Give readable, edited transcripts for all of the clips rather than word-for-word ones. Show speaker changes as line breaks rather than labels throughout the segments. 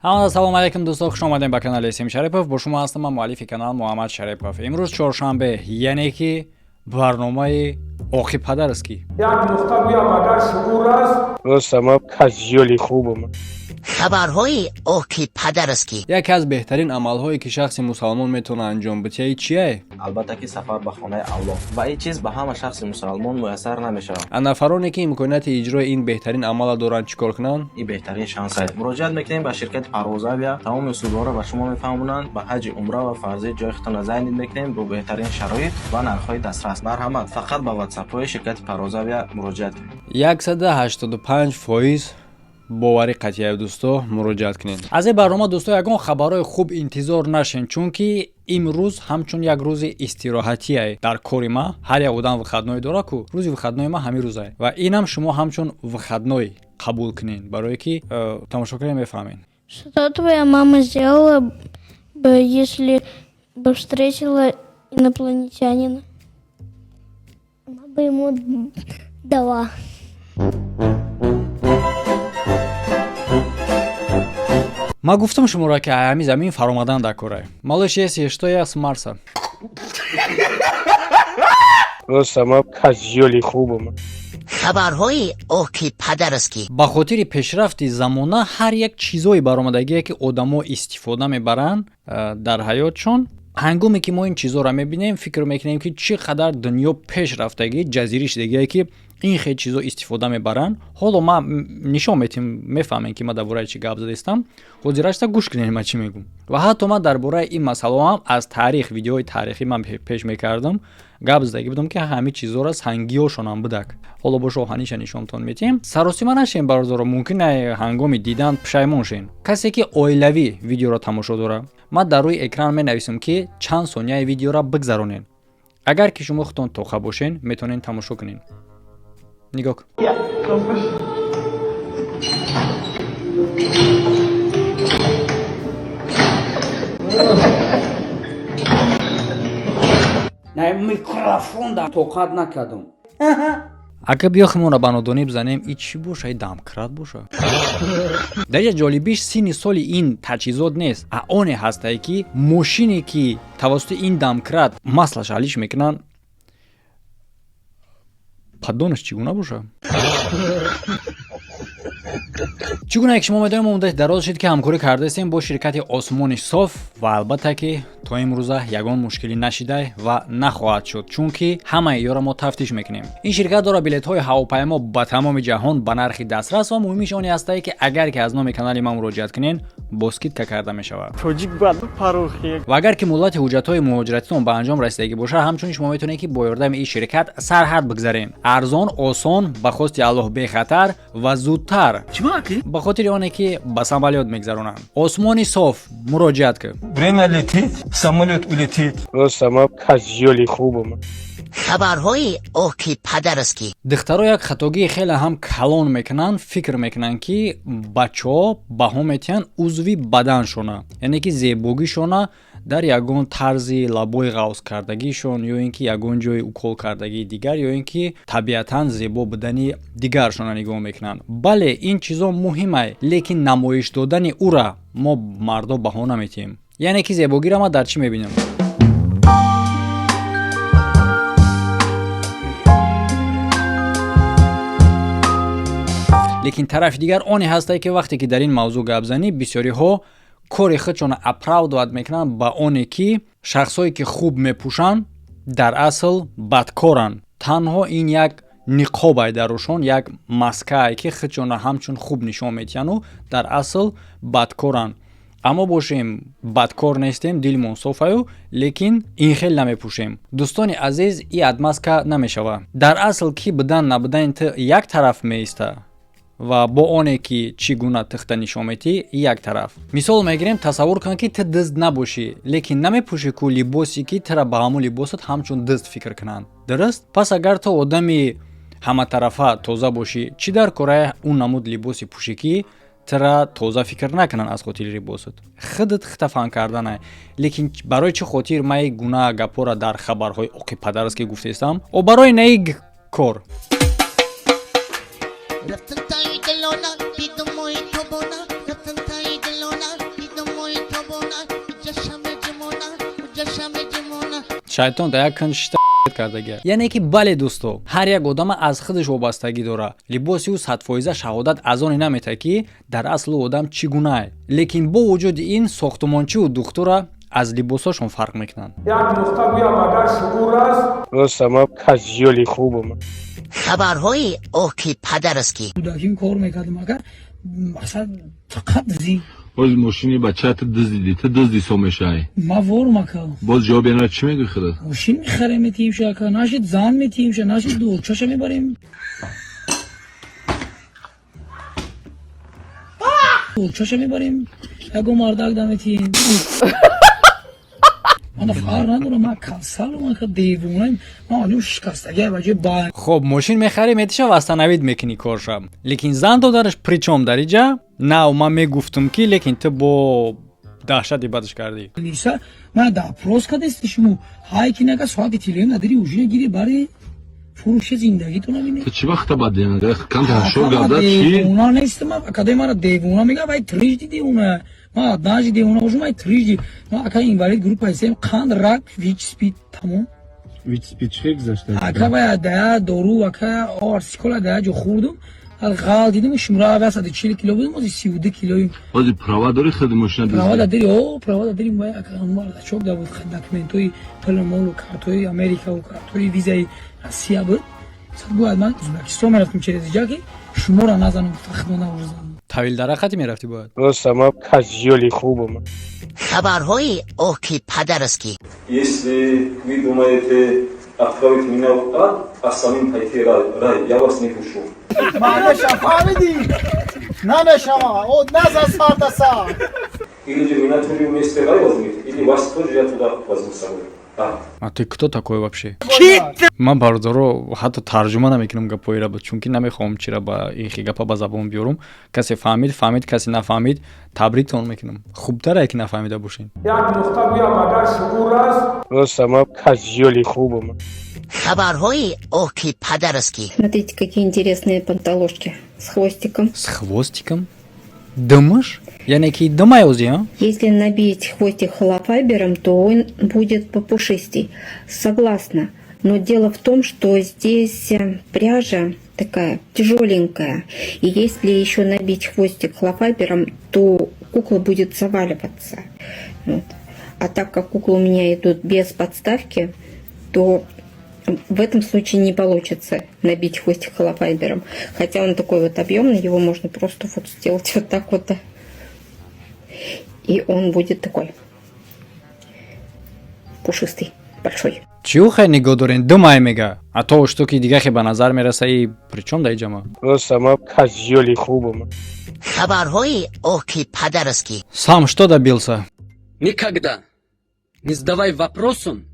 Ҳамада салом алейкум, дӯсто, хуш омадем ба канали Сим Шарипов. Бо шумо ҳастам ман, муаллифи канал Муҳаммад Шарипов. Имрӯз чоршанбе, яъне ки барномаи Оқи Падарский.
Як нуқта гӯям, агар шуур аст.
Просто ман козёли хубам.
Хабарҳои Оки Падарский.
Яке аз беҳтарин амалҳое, ки шахси мусалмон метавонад анҷом бидиҳад, чие?
Албатта ки сафар ба хонаи Аллоҳ, ва ин чиз ба ҳама шахси мусалмон муяссар намешавад.
А нафароне, ки имконияти иҷрои ин беҳтарин амалро доранд, чӣ кор кунанд?
Ин беҳтарин шанс аст. Муроҷиат мекунем ба ширкати Парвозавия, тамоми усулҳоро ба шумо мефаҳмонанд. Ба ҳаҷи, умра ва фарзӣ ҷои худтонро зайнид мекунем бо беҳтарин шароит ва нархҳои дастрас. Марҳамат, фақат ба ватсапҳои ширкати Парвозавия муроҷиат кунед.
185% боварӣ қатъия, дӯсто, муроҷиат кунед. Аз ин барнома, дӯсто, ягон хабарҳои хуб интизор нашен, чунки имрӯз ҳамчун як рӯзи истироҳатие дар кори ма. Ҳар як одам выходной дора ку, рӯзи выходной ма ҳамин рӯзае ва инам шумо ҳамчун выходной қабул кунед, барое ки тамошо кунед, мефаҳмед.
Что твоя мама сделала бы, если бы встретила инопланетянина?
Она бы ему дала.
Ман гуфтам шуморо, ки ҳамин замин фаромадан дар кора. Малыш, если что, я с Марса.
Просто ман козёли хубам.
Хабарҳои Оки Падарский.
Ба хотири пешрафти замона ҳар як чизое баромадагие, ки одамо истифода мебаранд дар ҳаётшон. Ҳангоме ки мо ин чизоро мебинем, фикр мекунем, ки чӣ қадар дунё пеш рафтагӣ, ҷазирӣ шудагие, ки ин хел чизо истифода мебаранд. Ҳоло ман нишон метим, мефаҳмем, ки ман дар бораи чӣ гап задаистам. Ҳозирашта гӯш кунед, ман чӣ мегӯм. Ва ҳатто ман дар бораи ин масъалаҳо ҳам аз таърих, видеои таърихӣ ман пеш мекардам, гап задагӣ будам, ки ҳамин чизоро сангиёшонам будак. Ҳоло бош оҳаниша нишонтон метиҳем. Саросима нашем, бародаро, мумкин ҳангоми дидан пушаймон шен. Касе ки оилавӣ видеоро тамошо дора, ман дар рӯи экран менависам, ки чанд сонияи видеоро бигзаронед. Агар ки шумо худтон тоқа бошен, метавонед тамошо кунед. Нигоҳ кун.
На микрофон да тоқат накардам.
Ака, биё химонро ба нодонӣ бизанем. И чӣ боша? И домкрат боша. Дар ҷа ҷолибиш синни соли ин таҷҳизот нест, а оне ҳастае, ки мошине, ки тавассути ин домкрат маслаш алиш мекунанд, поддонаш чӣ гуна боша? Чӣ гуна ки шумо медонед, мо муддати дароз шуд, ки ҳамкорӣ кардаистем бо ширкати Осмони Соф ва албатта ки то имрӯза ягон мушкилӣ нашидай ва нахоҳад шуд, чунки ҳамаи ёро мо тафтиш мекунем. Ин ширкат дорад билетҳои ҳавопаймо ба тамоми ҷаҳон ба нархи дастрас ва муҳимиш оне ҳастае, ки агар ки аз номи канали ман муроҷиат кунед, бо скидка карда мешавад.
Тоҷик бояд парохи.
Ва агар ки муҳлати ҳуҷҷатҳои муҳоҷиратитон ба анҷом расидагӣ бошад, ҳамчунин шумо метавонед, ки бо ёрдами ин ширкат сарҳад бигзаред. Арзон, осон, ба хости Аллоҳ бехатар ва зудтар, ба хотири оне ки ба самолёт мегзаронанд. Осмони Соф, муроҷиат кун.
Время летит, самолёт улетит.
Просто ман козёли хубам.
Хабарҳои Оки Падарский.
Духтаро як хатогии хеле ҳам калон мекунанд. Фикр мекунанд, ки бачаҳо баҳо метиҳанд узви баданшона, яъне ки зебогишона дар ягон тарзи лабои ғавз кардагишон ё ин ки ягон ҷои укол кардагии дигар, ё ин ки табиатан зебо будани дигаршона нигоҳ мекунанд. Бале, ин чизо муҳимай, лекин намоиш додани ӯра мо мардо баҳо наметиҳем. Яъне ки зебогиро ман дар чӣ мебинам? Лекин тарафи дигар оне ҳастае, ки вақте ки дар ин мавзӯъ гап занӣ, бисёриҳо кори худшонро оправдывать мекунанд ба оне, ки шахсҳое, ки хуб мепӯшанд, дар асл бадкоранд. Танҳо ин як ниқобай дар рӯшон, як маскае, ки худшонро ҳамчун хуб нишон метиҳанду дар асл бадкоранд. Аммо бошем, бадкор нестем, дилмон софаю, лекин ин хел намепӯшем. Дӯстони азиз, и отмазка намешавад. Дар асл ки будан набудани ту як тараф меиста ва бо оне ки чӣ гуна тихта нишон метиҳӣ як тараф. Мисол мегирем, тасаввур кун, ки ту дизд набошӣ, лекин намепӯшӣ ку либосе, ки тура ба ҳамон либосат ҳамчун дизд фикр кунанд, дуруст? Пас агар ту одами ҳаматарафа тоза бошӣ, чӣ дар кораи он намуд либосе пӯшӣ, ки тура тоза фикр накунанд аз хотири либосат? Худат хитафан карданай. Лекин барои чӣ хотир ман ин гуна гапҳоро дар хабарҳои Оқи Падарас ки гуфтаистам? О барои наи кор.
Рафтан таи дилона, дидум моҳи тобона, рафтан таи дилона.
Шайтон да як кун шита кардагия. Яъне ки бале, дӯсто, ҳар як одама аз худаш вобастагӣ дора. Либоси ӯ 100% шаҳодат аз оне наметаҳад, ки дар асл ӯ одам чӣ гунае. Лекин бо вуҷуди ин сохтумончиву духтура аз либосҳошон фарқ мекунанд.
Як нуқта гӯям, агар шуур аст.
Просто ман козёли хубам.
Хабарҳои оки падараски.
Кӯдаким кор мекардам, ака, мақсад фақат зин.
Боз мошини бачаат дуздидӣ, ту дузд ҳисоб мешавӣ.
Ма ворум, ака.
Боз ҷавоб янара чӣ мегӯӣ худат?
Мошин мехарем, метиҳимша, ака, нашид зан метиҳимша, нашид дурчаша мебарем, дурчаша мебарем, ягон мардак да метиҳем. Мана фарқ надорам, ман касалам, ака, девонаем, ман анҷо шикастагия ба ҷои ба.
Хоб, мошин мехарӣ, метиша, восстановить мекунӣ корша, лекин зан додараш причём дар иҷа? Нав ман мегуфтум ки, лекин ту бо даҳшати бадаш кардӣ.
Ниса, ман допрос кардасти шумо, ҳай ки нака соати телефон надири, ужина гири, бари фурӯши зиндагитона бинед.
Ту чӣ вақта бад камта ҳашор гардад чӣ?
Девона нестам, акадаи мара девона мега, вай трижды девона. Ман однажды девона бошам, вай трижды. Ман, ака, инвалид группа сем, қанд, рак, ВИЧ, СПИД, тамом.
ВИЧ, СПИД чӣ гузашта?
Ака, вай дая дору, ака, арсикола дая ҷо хӯрдум, ғал дидим, шумра 140 кило будем, ози 32 килоим.
Ози права дори худи мошина?
Права да дори, о, права да дори, вай, ака, бардачок да буд, документои пулу молу, картои Америка ва картои визаи Россия буд. Бояд ман Ӯзбекистон мерафтим через иҷа, ки шуморо назанам, худо навурзанам.
Тавилдара хати мерафтӣ бояд.
Просто ман козёли хубам.
Хабарҳои оки падараски.
Если вы думаете отправить меня в ад, а самим пойти рай, я вас не пущу.
Маънаша фаҳмидӣ? Намешава, о, наза сар да сар.
Или же меня тоже вместе рай возьмите, или вас тоже я туда возьму с собой.
А ты кто такой вообще? Ман, бародаро, ҳатто тарҷума намекунам гапҳоира, чунки намехоҳам чира ба ин хи гапа ба забон биёрум. Касе фаҳмид, фаҳмид, касе нафаҳмид, табриктон мекунам. Хубтаре ки нафаҳмида бошед.
Як нуқта гӯям, агар шуур аст.
Просто ман козёли хубам.
Хабарҳои оки падараски.
Смотрите, какие интересные панталошки с хвостиком.
С хвостиком? Дымыш? Яъне ки дымай ози, а?
Если набить хвостик холофайбером, то он будет попушистей. Согласна. Но дело в том, что здесь пряжа такая тяжеленькая. И если еще набить хвостик холофайбером, то кукла будет заваливаться. Вот. А так как куклы у меня идут без подставки, то в этом случае не получится набить хвостик холофайбером. Хотя он такой вот объемный, его можно просто вот сделать вот так вот. И он будет такой пушистый, большой.
Чӣ хай нигоҳ дорен, дымай мега, а то что ки дига хе ба назар мераса и причём да иҷама?
Просто ман козёли хубам.
Хабарҳои оки падараски.
Сам что добился?
Никогда не задавай вопросом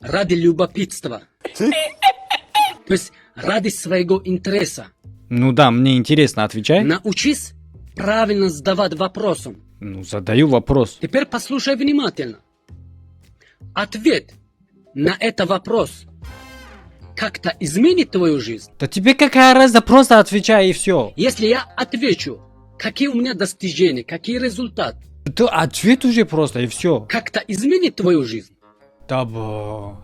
ради любопытства. То есть ради своего интереса.
Ну да, мне интересно, отвечай.
Научись правильно задавать вопросом.
Ну, задаю вопрос.
Теперь послушай внимательно. Ответ на это вопрос как-то изменит твою жизнь?
Да тебе какая разница, просто отвечай, и все.
Если я отвечу, какие у меня достижения, какие результаты,
Ты ответ уже просто, и все.
как-то изменит твою жизнь?
Да бо.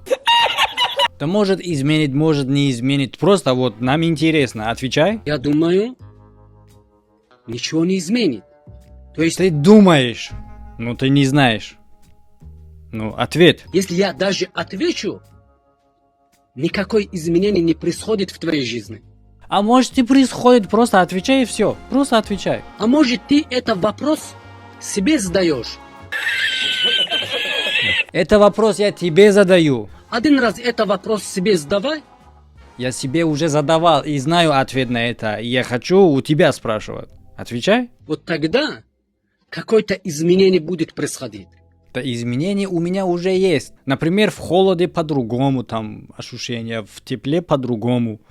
Да может изменит, может не изменит. Просто вот нам интересно. Отвечай.
Я думаю, ничего не изменит. То есть,
Ты думаешь, но ты не знаешь. Ну, ответ.
Если я даже отвечу, никакой изменения не происходит в твоей жизни.
А может, и происходит, просто отвечай, и все. Просто отвечай.
А может, ты этот вопрос себе задаешь?
Это вопрос я тебе задаю.
Один раз это вопрос себе задавай.
Я себе уже задавал и знаю ответ на это. И я хочу у тебя спрашивать. Отвечай.
Вот тогда какое-то изменение будет происходить.
Да изменения у меня уже есть. Например, в холоде по-другому там ощущения, в тепле по-другому.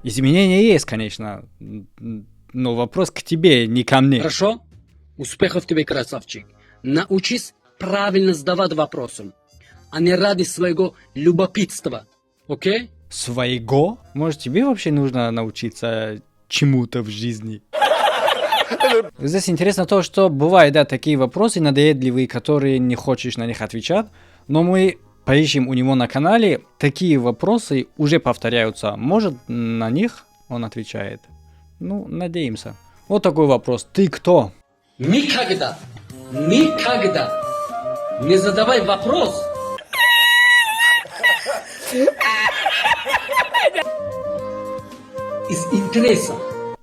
Изменения есть, конечно, но вопрос к тебе, не ко мне.
Хорошо? Успехов тебе, красавчик. Научись правильно задавать вопросы, а не ради своего любопытства. Окей?
Своего? Может, тебе вообще нужно научиться чему-то в жизни? Здесь интересно то, что бывают, да, такие вопросы надоедливые, которые не хочешь на них отвечать, но мы поищем у него на канале, такие вопросы уже повторяются. Может, на них он отвечает. Ну, надеемся. Вот такой вопрос. Ты кто?
Никогда, никогда не задавай вопрос из интереса.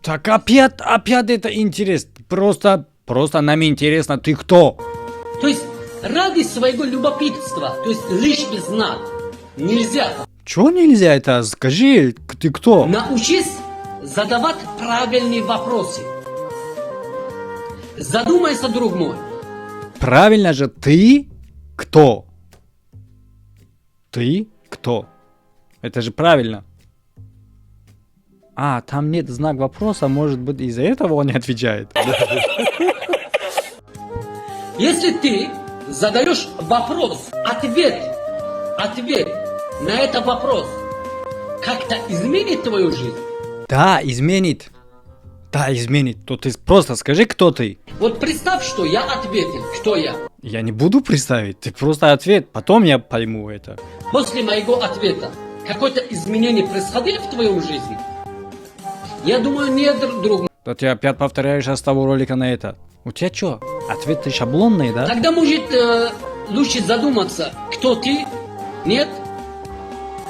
Так опять, опять это интерес. Просто, просто нам интересно, ты кто?
То есть ради своего любопытства, то есть лишь бы знать, нельзя.
Чего нельзя это? Скажи, ты кто?
Научись задавать правильные вопросы. Задумайся, друг мой.
Правильно же, ты кто? Ты кто? Это же правильно. А, там нет знак вопроса, может быть, из-за этого он не отвечает.
Если ты задаешь вопрос, ответ на этот вопрос как-то изменит твою жизнь?
Да, изменит. Да, изменит. То ты просто скажи, кто ты.
Вот представь, что я ответил, кто я.
Я не буду представить. Ты просто ответ, потом я пойму это.
После моего ответа какое-то изменение происходило в твоем жизни? Я думаю, нет, друг.
Да ты опять повторяешь с того ролика на это. У тебя что, ответы шаблонные, да?
Тогда, может, лучше задуматься, кто ты? Нет?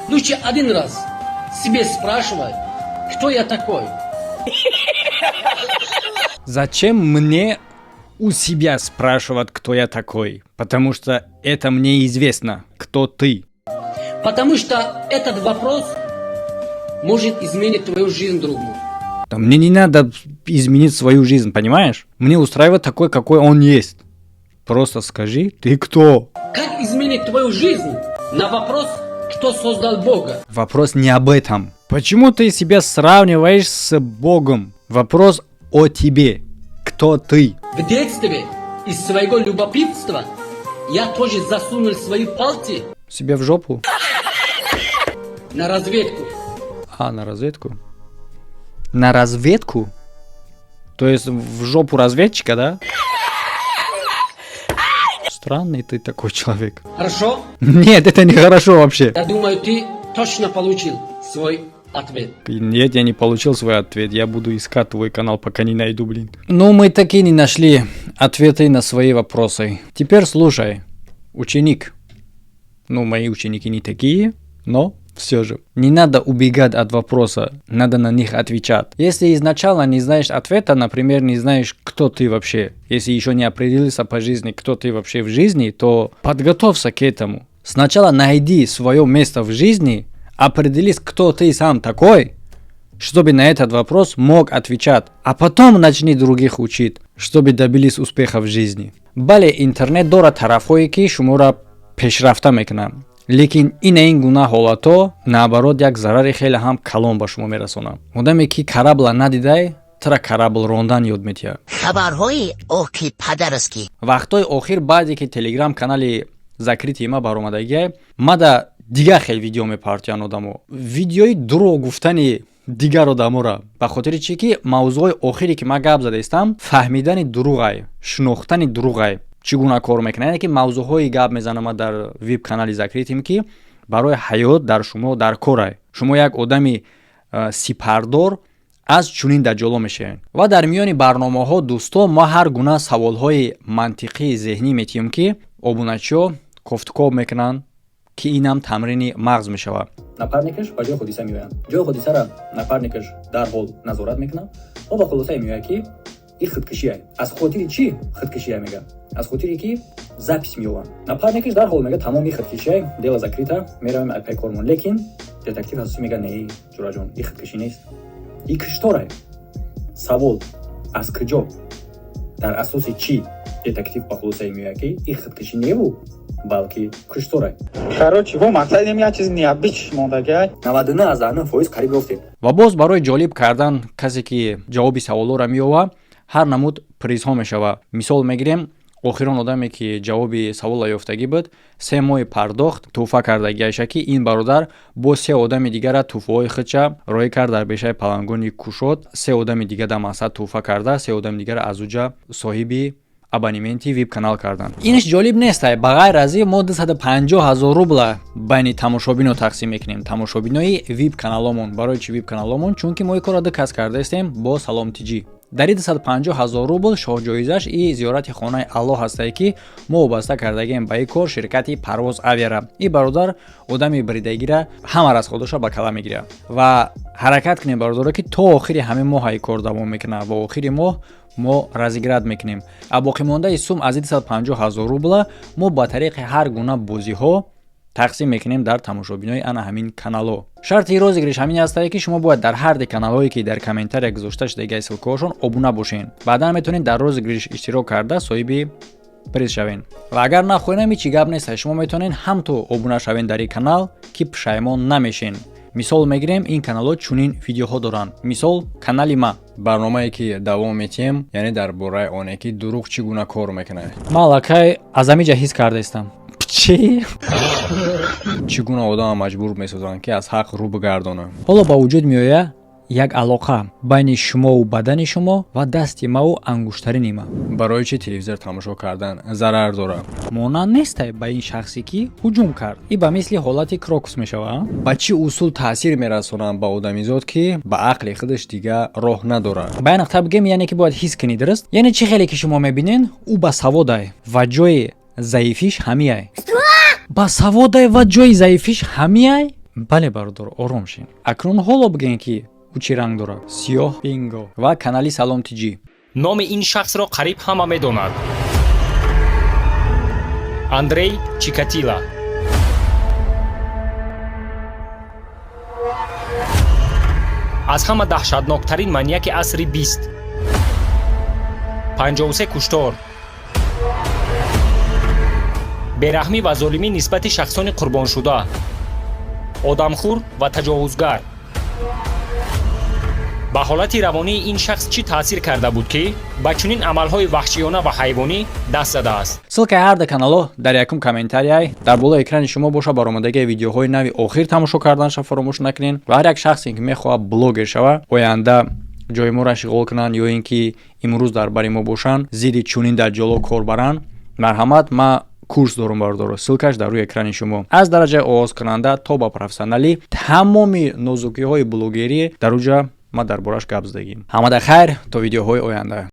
Лучше один раз себе спрашивай, кто я такой?
Зачем мне у себя спрашивать, кто я такой? Потому что это мне известно, кто ты.
Потому что этот вопрос может изменить твою жизнь, друг мой.
Да мне не надо изменить свою жизнь, понимаешь? Мне устраивает такой, какой он есть. Просто скажи, ты кто?
Как изменить твою жизнь на вопрос, кто создал Бога?
Вопрос не об этом. Почему ты себя сравниваешь с Богом? Вопрос о тебе. Кто ты?
В детстве из своего любопытства я тоже засунул свои пальцы
себе в жопу?
На разведку.
А, на разведку? На разведку? То есть в жопу разведчика, да? Странный ты такой человек.
Хорошо?
Нет, это не хорошо вообще.
Я думаю, ты точно получил свой ответ.
Нет, я не получил свой ответ. Я буду искать твой канал, пока не найду, блин. Ну, мы таки не нашли ответы на свои вопросы. Теперь слушай, ученик. Ну, мои ученики не такие, но все же. Не надо убегать от вопроса, надо на них отвечать. Если изначально не знаешь ответа, например, не знаешь, кто ты вообще, если еще не определился по жизни, кто ты вообще в жизни, то подготовься к этому. Сначала найди свое место в жизни, определись, кто ты сам такой, чтобы на этот вопрос мог отвечать, а потом начни других учить, чтобы добились успеха в жизни. Бале, интернет дорад тарафҳое, ки шуморо пешрафта мекунад, лекин ина ин гуна ҳолатҳо, наоборот, як зарари хеле ҳам калон ба шумо мерасонад. Одаме ки корабль а надидай, тра корабль рондан ёд метиҳад.
Хабарҳои оки падараски.
Вақтҳои охир, баъде ки телеграм канали закрытый ма баромадагиай, мада дигар хел видео мепартиян одамо, видеои дурӯғ гуфтани дигар одаморо. Ба хотири чӣ ки мавзӯъҳои охире ки ман гап задаистам, фаҳмидани дурӯғай, шинохтани дурӯғай, чӣ гуна кор мекунад, яъне ки мавзӯъҳои гап мезанам дар вип канали закрытый м, ки барои ҳаёт дар шумо дар корай. Шумо як одами сипардор аз чунин даҷҷоло мешавед. Ва дар миёни барномаҳо, дӯсто, мо ҳар гуна саволҳои мантиқии зеҳнӣ метиҳем, ки обуначиҳо кофтукоб мекунанд, ки инам тамрини мағз мешавад.
Напарник аш ба ҷои ҳодиса меоянд. Ҷои ҳодисара напарник аш дарҳол назорат мекунад ва ба хулосае меояд, ки ин худкушия. Аз хотири чӣ худкушия мега? Аз хотире ки запись меёванд. Напарник аш дарҳол мега: тамом, ин худкушия, дело закрыто, меравем айпай кормон. Лекин детектив асосӣ мега: не, ҷураҷон, ин худкушӣ нест, ин кушторае. Савол: аз куҷо, дар асоси чӣ детектив ба хулосае меояд, ки ин худкушӣ неву, балки кушторай?
Короче, во мақсад як чиз необычный мондагай.
99,9% қариб ёфтем.
Ва боз барои ҷолиб кардан касе ки ҷавоби саволҳоро меёвад, ҳар намуд призҳо мешавад. Мисол мегирем. Охирон одаме ки ҷавоби савола ёфтагӣ буд, 3 моҳи пардохт тӯҳфа кардагиаша, ки ин бародар бо се одами дигара тӯҳфаҳои худша роҳӣ кард дар бешаи палангони кушод. Се одами дига дар мақсад тӯҳфа карда, се одами дигара аз уҷа соҳиби абонементи вип канал карданд. Инаш ҷолиб нестай. Ба ғайр аз ин, мо 250 ҳазор рубла байни тамошобино тақсим мекунем, тамошобинои вип каналомон. Барои чи вип каналомон? Чунки мо ин корро ду кас кардаистем бо Салом Тиҷӣ. Дар ин 250 ҳазор рубл шоҳҷоизаш и зиёрати хонаи Аллоҳ ҳастае, ки мо вобаста кардагием ба ин кор ширкати Парвоз Авиара. Ин бародар одами бридагира ҳама расходоша ба кала мегирад. Ва ҳаракат кунем, бародаро, ки то охири ҳамин моҳ ин кор давом мекунад ва охири моҳ мо разыграть мекунем. А боқимондаи сум аз 250 ҳазор рубла мо ба тариқи ҳар гуна бозиҳо тақсим мекунем дар тамошобинои ана ҳамин каналҳо. Шарти розыгрыш ҳамин ҳастае, ки шумо бояд дар ҳарди каналҳое, ки дар комментария гузошта шудагиа ссылкаҳошон, обуна бошед. Баъдан метавонед дар розыгрыш иштирок карда, соҳиби приз шавед. Ва агар нахоҳем, ҳечи гап нест, шумо метавонед ҳамто обуна шавед дар ин канал, ки пушаймон намешен. Мисол мегирем, ин каналҳо чунин видеоҳо доранд, мисол, канали ма.
Барномае ки давом метиҳем, яъне дар бораи оне ки дурӯғ чӣ гуна кор мекунад.
Ман аллакай аз ҳамин ҷа ҳис кардаистам чӣ.
Чӣ гуна одама маҷбур месозанд, ки аз ҳақ рӯ бигардонанд.
Ҳоло ба вуҷуд меояд як алоқа байни шумову бадани шумо ва дасти маву ангуштарини ма.
Барои чӣ телевизор тамошо кардан зарар дорад?
Монанд нестай ба ин шахсе, ки ҳуҷум кард. И ба мисли ҳолати крокус мешавад.
Ба чӣ усул таъсир мерасонанд ба одамизод, ки ба ақли худаш дигар роҳ надорад?
Ба як нуқта бигем, яъне ки бояд ҳис кунӣ, дуруст? Яъне чӣ хеле ки шумо мебинен, ӯ ба саводай ва ҷои заифиш ҳамияй. Ба саводай ва ҷои заифиш ҳамияй. Бале, бародар, ором шин. Акнун ҳоло бигем, ки ӯ чӣ ранг дорад? Сиёҳ. Бинго. Ва канали Салом Тиҷӣ.
Номи ин шахсро қариб ҳама медонад: Андрей Чикатила. Аз ҳама даҳшатноктарин маньяки асри бист. 53 куштор, бераҳмӣ ва золимӣ нисбати шахсони қурбоншуда, одамхӯр ва таҷовузгар. Ба ҳолати равонии ин шахс чӣ таъсир карда буд, ки ба чунин амалҳои ваҳшиёна ва ҳайвонӣ даст задааст?
Ссылкаи ҳар ду каналҳо дар якум комментарияй дар болои экрани шумо боша. Баромадагии видеоҳои нави охир тамошо карданша фаромӯш накунед. Ва ҳар як шахсе, ки мехоҳад блогер шава, оянда ҷои моро ишғол кунанд ё ин ки имрӯз дар бари мо бошанд, зидди чунин даҷҷоло кор баранд, марҳамат, ма курс дорум, бародаро, ссылкаш дар рӯи экрани шумо. Аз дараҷаи оғозкунанда то ба профессионалӣ, тамоми нозукиҳои блогерӣ дар уҷа ма дар бораш гап задагим. Ҳамада хайр, то видеоҳои оянда.